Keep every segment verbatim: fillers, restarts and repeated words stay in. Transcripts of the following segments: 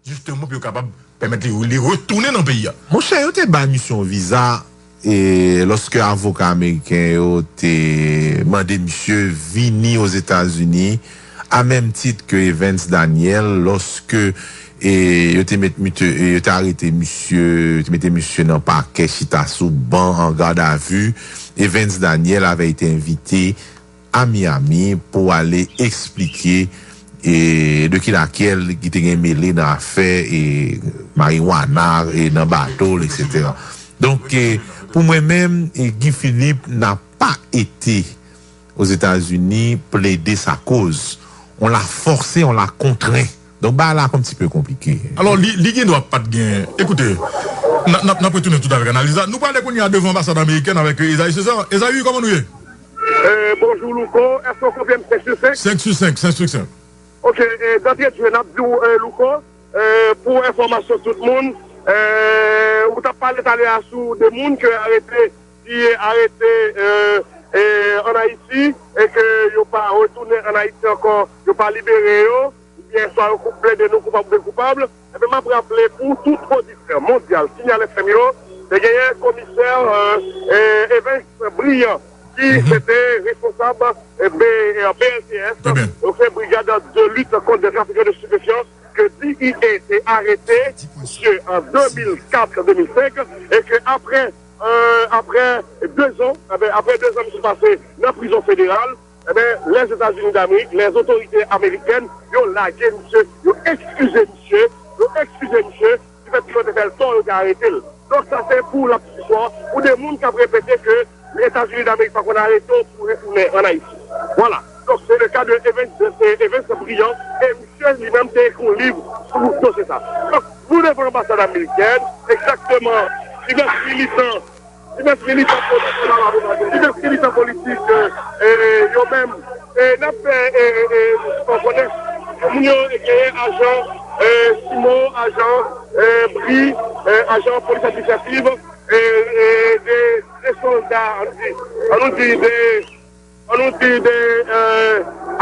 Jisteman, pou yo kapab pèmèt li, li retounen nan peyi a. Monchè, yo te bay misye yon viza, e lòske avoka ameriken yo te mande misye vini Ozetazini, a menm tit ke Evans Daniel, lòske, e, yo te met, mite- e, yo te arete misye, yo te mete misye nan pakè, chita sou ban, an gadavi, Evans Daniel avait été invité a Miami pou ale eksplike, e, de ki lakyèl ki te gen mele nan afè, e, mariwana, e, nan bato l, et cetera. Donk, e, pou mwen menm, e, Guy Philippe n'a pas été aux États-Unis plaider sa cause. On l'a forcé, on l'a contraint. Donk, bagay la un petit peu compliqué. Alò, li, li gen dwa pa t gen. Ekoute, n ap, n ap, n ap retounen tout avèk analiz la. Nou prale kounye a devan anbasad amerikèn avèk, e, Esaü César. Esaü, kòman nou ye? Eh, bonjou, Louko. Èske w konfime senk sou senk? Senk sou senk, senk sou senk. Ok, eh, d'entrée de jeu, n ap di w, eh, Louko, eh, pou enfòmasyon tout moun, eh, ou t ap pale talè a sou de moun ke arete, ki arete, eh, eh, ann Ayiti, e ke yo pa retounen ann Ayiti ankò, yo pa libere yo, oubyen swa yo kou-, plede non koupab oubyen koupab, enben, m ap raple pou tout oditè mondyal Signal F M yo, te genyen komisè, eh, eh, Evens Brillant, ki se te responsab, eh, B-, eh, B L T S, ok, Brigade de lutte contre les trafics de stupéfiants, ke D E A te arete misye an de mil kat, de mil senk, e ke apre, eh, apre de zan, enben, apre de zan misye pase nan prizon federal, enben, Lèzetazini Damerik, lèzotorite amerikèn, yo lage misye, yo eskize misye, yo eskize misye, difèt ke yo te fè l tò, yo te arete l. Donk, sa se pou laptistwa, pou de moun k ap repete ke Etazini Damerik pa konn arete w pou retounen ann Ayiti. Vwala. Donk, se le ka de Evens, eh, Evens Brillant, e misye li menm te ekri yon liv sou dosye sa. Donk, nou devan anbasad amerikèn, egzakteman, divès militan Divès militan politik, divès militan politik, eh, eh, yo menm, eh, n ap fè, eh, eh, eh, konnen moun yo genyen ajan, eh, Simo, ajan, eh, Bri, eh, ajan polis administrativ, eh, eh, de, de sòlda, ann di, ann nou di de, ann nou di de, eh,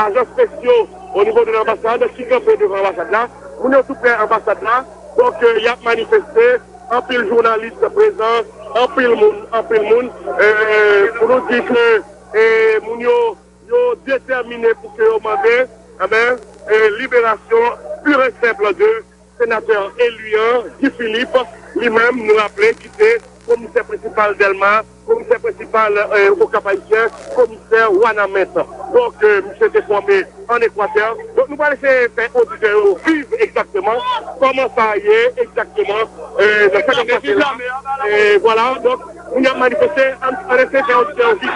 ajan espesyo o nivo de lanbasad ki kanpe devan anbasad la. Moun yo tou pre anbasad la. Donk, eh, y ap manifeste. Anpil jounalis prezan, anpil moun, anpil moun. Eh, pou nou di ke, eh, moun yo, yo detèmine pou ke yo mande, enben, eh, liberasyon pur et simple de senatè eli an, Guy Philippe, li menm, nou raple, ki te komisè prensipal Dèlma, komisè prensipal, eh, Okap Ayisyen, komisè Wanament. Donk, eh, misye te fòme ann Ekwatè. Donk, nou pral eseye fè oditè yo viv egzakteman kòman sa ye egzakteman, eh, nan sa k ap pase la. Eh, vwala, donk, moun y ap manifeste, ann, ann eseye fè oditè yo viv.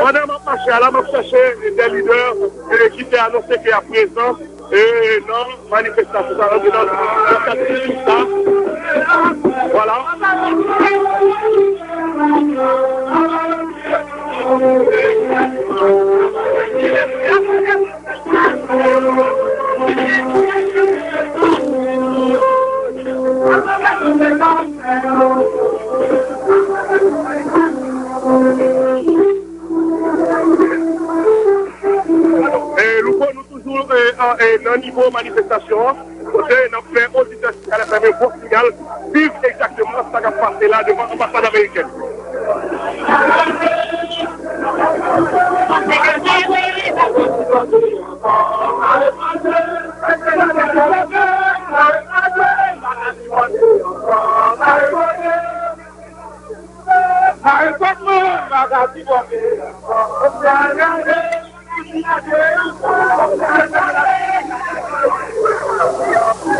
Pandan m ap mache a la, m ap chèche de lidè, eh, ki te anonse ke y ap prezan, eh, nan manifestasyon sa, nan, nan, nan kat sa. Vwala. Eh, Louko, nou toujou, eh, an, eh, nan nivo manifestasyon an, kote n ap fè oditè Signal F M yo bon sinyal, viv egzakteman sa k ap pase la devan anbasad amerikèn.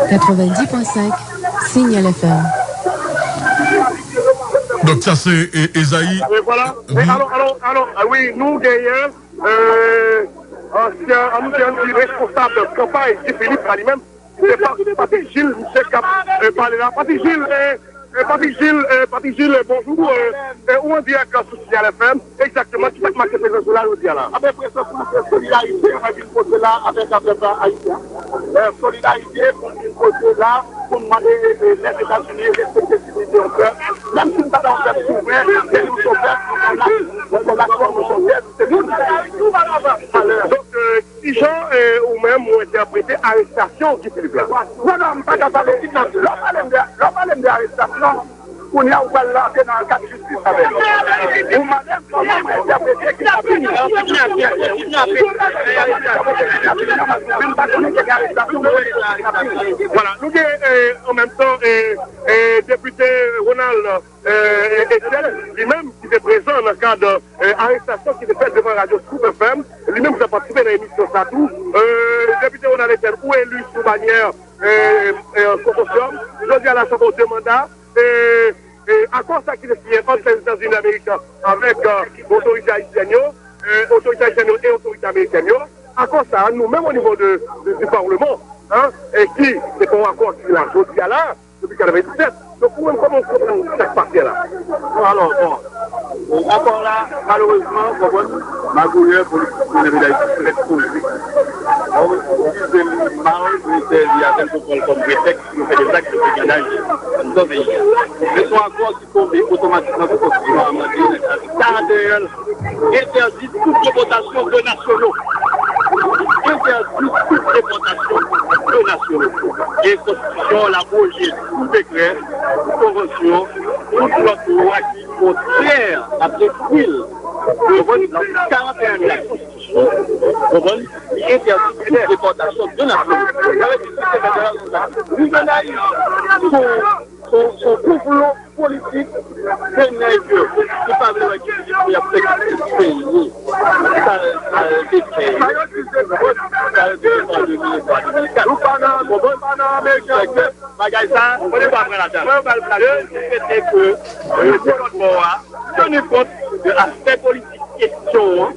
Katrevendis pwen senk Signal F M. Donk, sa se, e, Esaü. E vwala. E alò, alò, alò, a wi, nou genyen, e, ansyen, an nou di, an nou di responsab kanpay Guy Philippe la li menm, se pa, Patrick Gilles, misye k ap, e, pale la. Patrick Gilles, e, Eh, Papi Jil, eh, Papi Jil, eh, bonjou. Eh, eh, ou an dirèk sou Sinyal F M. Egzakteman, ki sa k make prezans ou la jodi a la? Ape prezans mwen, se solidarite mwen vin pote la avèk pèp ayisyen. Eh, solidarite pou m vin pote la, pou m mande, eh, Lèzetazini respekte dignite yon pèp. Menm si m pa ta yon pèp souvren, men nou se yon pèp, nou se yon nasyon, nou se yon nasyon, nou se yon pèp, se moun. Donk, eh, kijan, eh, ou menm ou entèprete arestasyon Guy Philippe la? Non, non, m pa ka pale kidnapin. Lè w pale m de, lè w pale m de arestasyon, kounye a ou pral rantre nan kad jistis avè m. Ou mande m kòman mwen entèprete kidnapin. Kidnapin, kidnapin, men m pa konnen ki gen arestasyon, mwen konnen se kidnapin. Vwala, nou gen, eh, an menm tan, eh, eh, depite Ronald, eh, Etienne, li menm ki te prezan nan kad, eh, arestasyon ki te fèt devan radyo Scoop F M, li menm ki t ap patisipe nan emisyon sa tou. Eh, depite Ronald Etienne, ou eli sou banyè, eh, eh, konsosyòm. Jodi a la, sa fè w de manda. Eh, eh, akò sa ki te siyen ant Lèzetazini Damerik avèk, eh, otorite ayisyèn yo, eh, otorite ayisyèn yo e otorite amerikèn yo, akò sa a, nou menm o nivo de, de, du Parlement, hein, e ki se pa yon akò ki la jodi a la, depi katrevenndisèt. Donk, ou menm, kòman w konprann sa k pase la? Bon, alò, bon, e, akò la, malerezman, w konprann, magouyè politik nan peyi Dayiti trè koze. Bon, itilize l mal, yo sèvi avè l pou pran l kòm pretèks pou yo fè dè zak de brigandaj anndan peyi a. Men se yon akò ki tonbe otomatikman pou konstitisyon amande nan kazi karantennal, entèdi tout depòtasyon de nasyonal. Entèdi tout depòtasyon de nasyonal. E konstitisyon an abwoje tout dekrè, tout konvansyon, tout lòt lwa ki kontrè ak lespri l. Yo konn karantennal la konstitisyon, yo konn li entèdi tout depòtasyon de nasyonal. Sa vle di tout depòtasyon de nasyonal. Li vin nan son, son, son konplo politik, se nèg yo ki pa vle wè ki y ap fè ki peyi. Sa, sa, sa, sa yo di se vòt, sa yo di se vòt de mil vennkat. Nou pa nan, nou pa nan Ameriken. Bagay sa, kote pa pran ladan. Mwen, yo pral pran ladan. Yo swete ke, yo pran lòt bò a, teni kont de aspè politik kesyon an,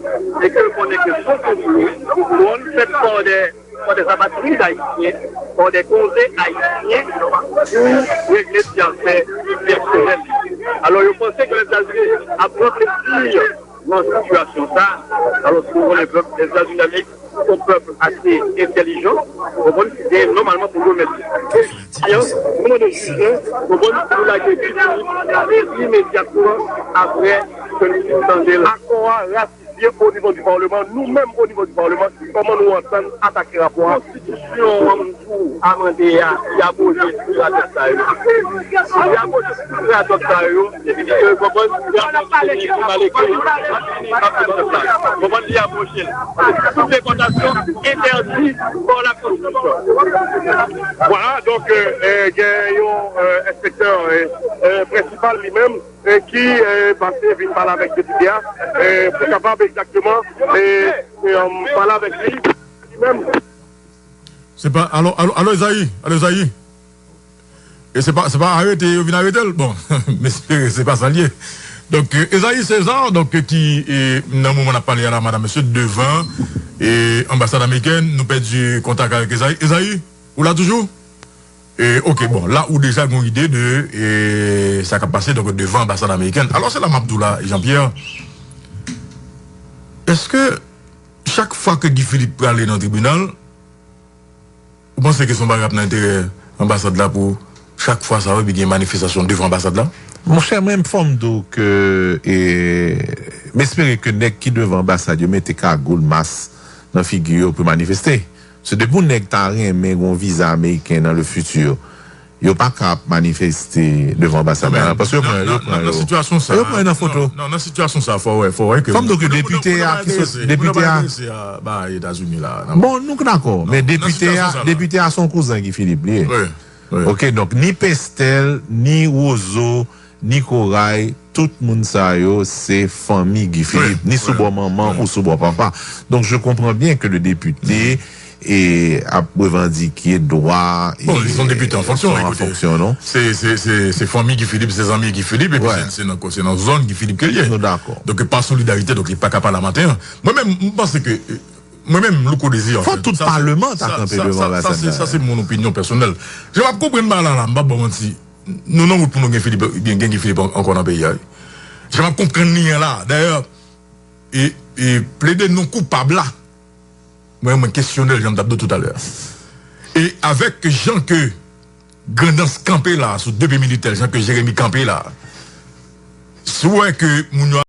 e ke yo konnen ke se yon konplo, konn fèt pa de pa des apatrides haïtiens, pa de konze ayisyen pou regle ti afè pèsonèl li. Alò, yo panse ke Lèzetazini ap ranfleti nan sitiyasyon sa. Alò, si w konnen pèp Lèzetazini Damerik, se yon pèp ase entèlijan, w konprann, ki gen nòmalman pou remèt li. E, alyans, nou mande jij lan, w konprann, pou lage Guy Philippe imedyatman apre ke nou fin tande l. Akò a, byen o nivo di Palman, nou menm o nivo di Palman, kòman nou antann atake rapò a? Konstitisyon an, m di w, amande a, li abwoje tout radòt sa yo. Li abwoje tout radòt sa yo, e, konprann, li abwoje, li pale ke, konprann, li abwoje l. Tout depòtasyon entèdi pa la konstitisyon. Vwala, donk, euh, euh, gen yon, euh, enspektè, euh, euh, prensipal li menm, e ki, e, pase vin pale avèk depite a, e, pou kapab egzakteman, e, e, um, pale avèk li, li menm. Se pa, alo, alo, alo, Ezayi, alo, Ezayi. E se pa, se pa arete, yo vin arete l. Bon, m espere se pa sa l ye. Donk, e, Ezayi César, donk, e, ki, e, nan moman n ap pale a la, madam, mesye, devan, e, anbasad amerikèn, nou pèdi kontak avèk Ezayi. Ezayi, ou la toujou? E, ok, bon, la ou deja gen yon ide de, e, sa k ap pase, donk, devan anbasad amerikèn. Alò, se la m ap di w la, Jean Pierre, èske chak fwa ke Guy Philippe prale nan tribinal, ou panse ke se yon bagay k ap nan enterè anbasad la pou chak fwa sa yo, epi gen manifestasyon devan anbasad la? Monchè, mwen, fò m di w ke, e, m espere ke nèg ki devan anbasad yo mete kagoul, mas nan figi yo pou yo manifeste. Se depi yon nèg ta renmen gen yon viza ameriken nan le futur, yo pa ka ap manifeste devan anbasad la, paske yo pran, yo pran yo, yo pran yo nan foto. Non, nan sitiyasyon sa, fò wè, fò wè ke... Fò m di w ke depite a ki sot, depite a, ba Etazini la. Bon, nou dakò, men depite a, depite a se yon kouzen Guy Philippe li ye. Ok, donk ni Pestel, ni Wozo, ni Koray, tout moun sa yo se fanmi Guy Philippe, ni sou bò manman ou sou bò papa. Donc, je comprends bien que le député e ap revandike dwa e... Bon, li se yon depite an fonksyon, an fonksyon, non? Se, se, se, se fanmi Guy Philippe, se zanmi Guy Philippe, epi se, se nan, se nan zòn Guy Philippe ke l ye. Nou dakò. Donk, pa solidarite, donk, li pa ka pale a maten an. Mwen menm, m panse ke, mwen menm, Louko Désir, fò tout palman ta kanpe devan anbasad la. Sa, se mon opinyon pèsonèl. Jan m ap konprann bagay la, la, m p ap ba w manti. Nou nan wout pou nou gen Filip, gen, gen Guy Philippe an- ankò nan peyi a, wi. Jan m ap konprann li an la, dayè, e, e plede non koupab la, mwen, mwen kesyone l, jan m t ap di w toutalè. E avèk jan ke Grandans kanpe la, sou de pye militè, jan ke Jeremi kanpe la, si w wè ke moun yo